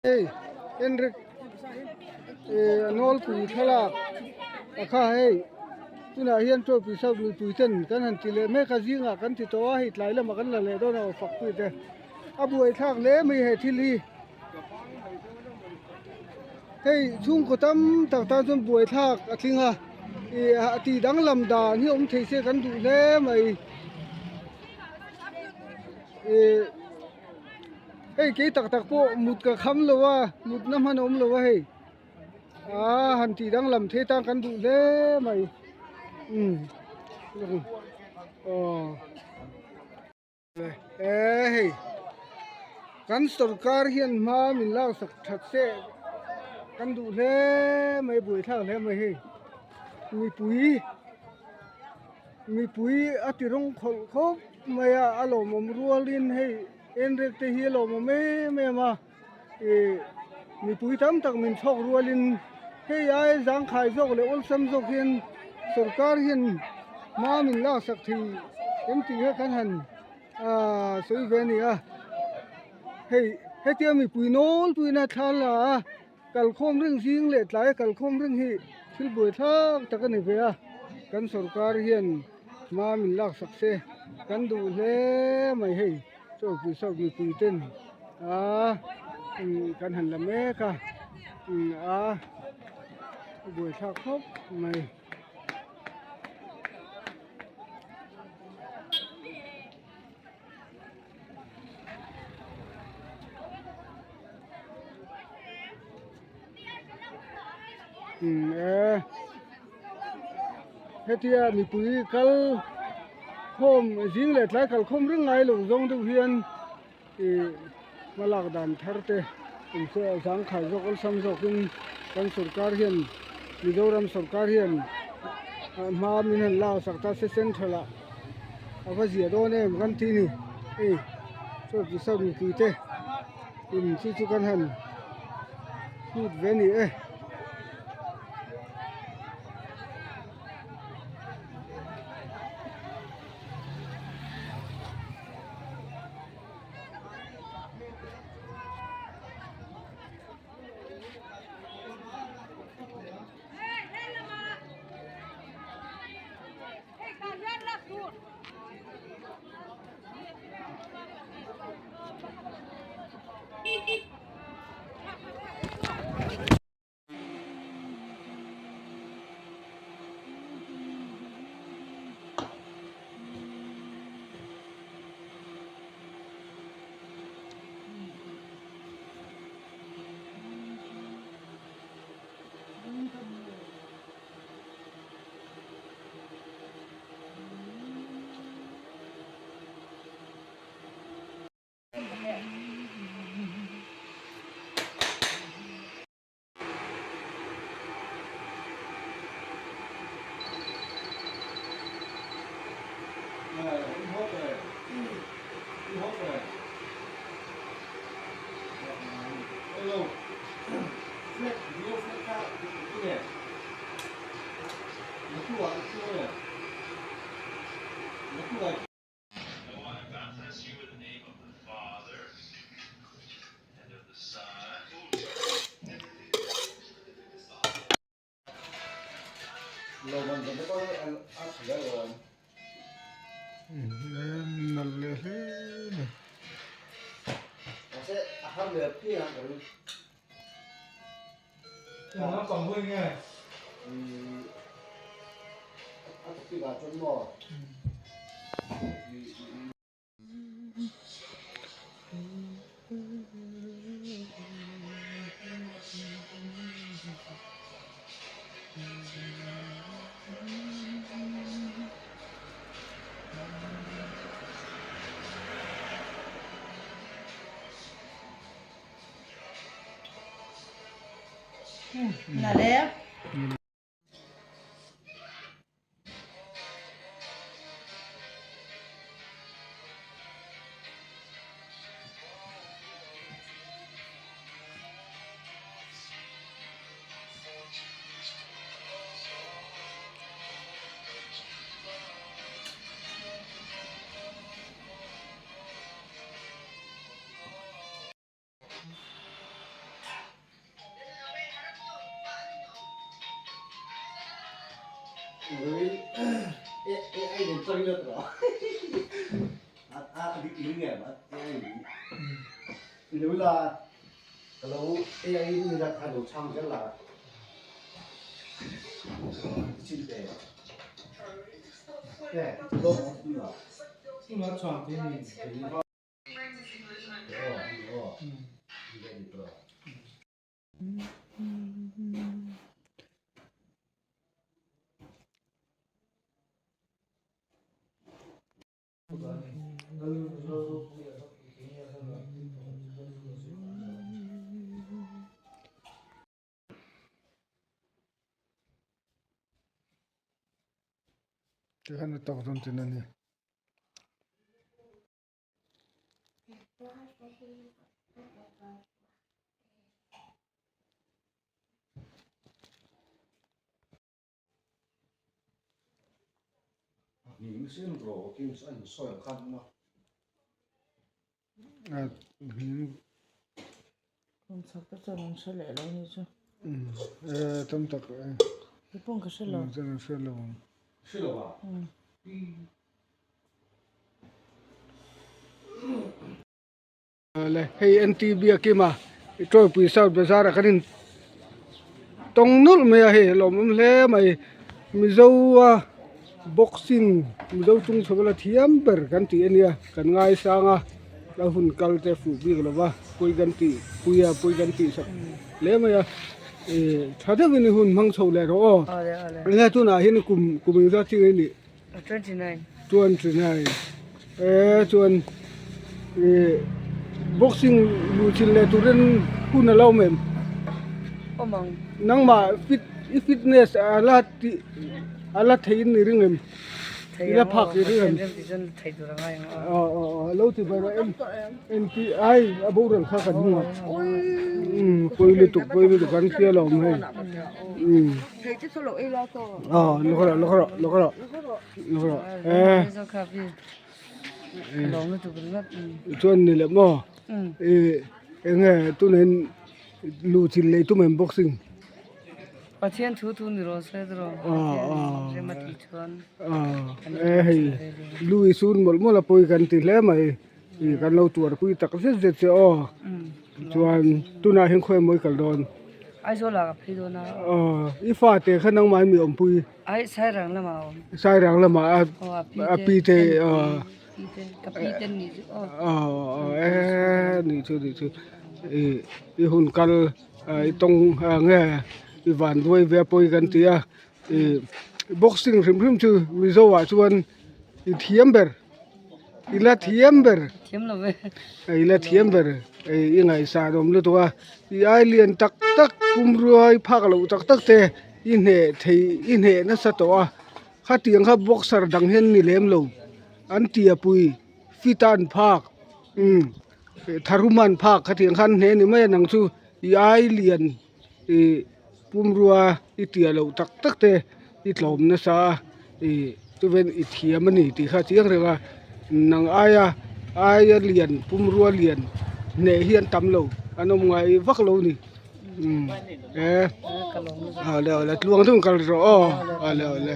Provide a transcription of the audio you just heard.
Hei Enric eh a nawlpui thlalak a kha hei tunah hian tawpui south mipui ten kan han ti leh mek a zingah kan ti tawh a hei tlai lamah kan la leh dawn a aw fakpui te a buaithlak hle mai he thil hi hei chhungkaw tam tak tan chuan buaithlak a tling a ih a tih danglam dan hi awm thei se kan duh hle mai ih. Hei kei tak tak pawh mut ka kham lo a mut na hman a awm lo a hei aa han tih danglam thei tan kan duh hle mai umm aw e hei kan sorkar hian hma min lak sak that se kan duh hle mai buaithlak hle mai hei mipui mipui a ti rawng khawlh khawp mai a a lawmawm rualin hei enrek te hi a lawmawm em em a ih mipui tam tak min chhawk rualin hei ai zangkhai zawk leh awlsam zawk hian sawrkar hian hma min laksak thei em tih kha kan han ahh sawi ve a ni a hei hetia mipui nawlpuiin a thla la a. Kalkhawm ring zing leh tlai kalkhawm ring hi thil buai thlak tak a ni ve a, kan sorkar hian hma min laksak se kan duh hle mai hei chawlhpui sawk mipui ten aa kan han la mek a aa a buai thlak khawp mai. Umm e hetia mipui kal khawm zing leh tlai kal khawm reng ngai lo zawng deuh hian ih hmalak dan thar te insawi zangkhai zawk awlsam zawkin kan sorkar hian Mizoram sorkar hian hma min han lak sak ta se central ah a va zia dawn em kan tih ni hei chaw chi sawn mipui te in chu chu kan han lut ve a ni e. Nalh leh hle mai. Tikhan a tak dawn tin a ni. Tam tak hre lo ang. Le hei NT Biakima i Tawipui South Bazar ah kan in tawng nulh mai a hei a lawmawm hle mai Mizo a boxing Mizo chung chho la thiam ber kan tih a nia kan ngaisang a a hun kal te fuh bik lo va pui kan tih pui a pui kan tih sak hle mai a ih tha deuhin i hun hmang chho leh rawh aw enge tunah hian kum kum engzat chi nge i nih. 29 e chuan ih boxing luh chilh leh turin hun a lo awm em nangmah fit i fitness a la tih a la thei in i ring em i la phak i ring em aw aw aw lo ti ber a en tih ai a boral kha kan hmu a umm pawi lutuk pawi lutuk kan hria lo awm hei umm. Chuan ni leh maw ih eng nge tunah luh chilh leh tum em boxing Pathian thu thu ni rawh se tiraw Pathian rem a tih chuan e hei lu i sun mawlh mawlh a pawi kan ti hle mai ih kan lo tuar pui tak zet zet che aw chuan tunah hian khawi mawi kal dawn. Aizawl ah ka phei dawn a. Aw, i fate kha nangmah in mi awmpui? Ai, Sairang lamah a awm. Sairang lamah a a pi te aw. Pi te, ka pi te nih chu aw. Aw, aw, e nih chu nih chu. I i hun kal i tawng nge i van duai ve pawi kan ti a. I boxing hrim hrim chu Mizo ah chuan I thiam ber i la thiam ber thiam lo ve i la thiam ber i ngaihsan awm lutuk a i ai lian tak tak pumrua i phak loh tak tak te i hneh thei i hneh nasa tawh a khatiang kha boxer dang hian ni lem lo an tiapui fit a an phak umm tharum a an phak khatiang khan hneh a ni mai a nang chu i ai lian. Ih pumrua i tia loh tak tak te i tlawm nasa a ih chuven i thiam a ni tih kha a chiang reng a nang aia aia lian pumrua lian hneh hi an tam lo an awm ngai vak lo a ni umm e awle awle tluang deuhin kal rawh aw awle awle.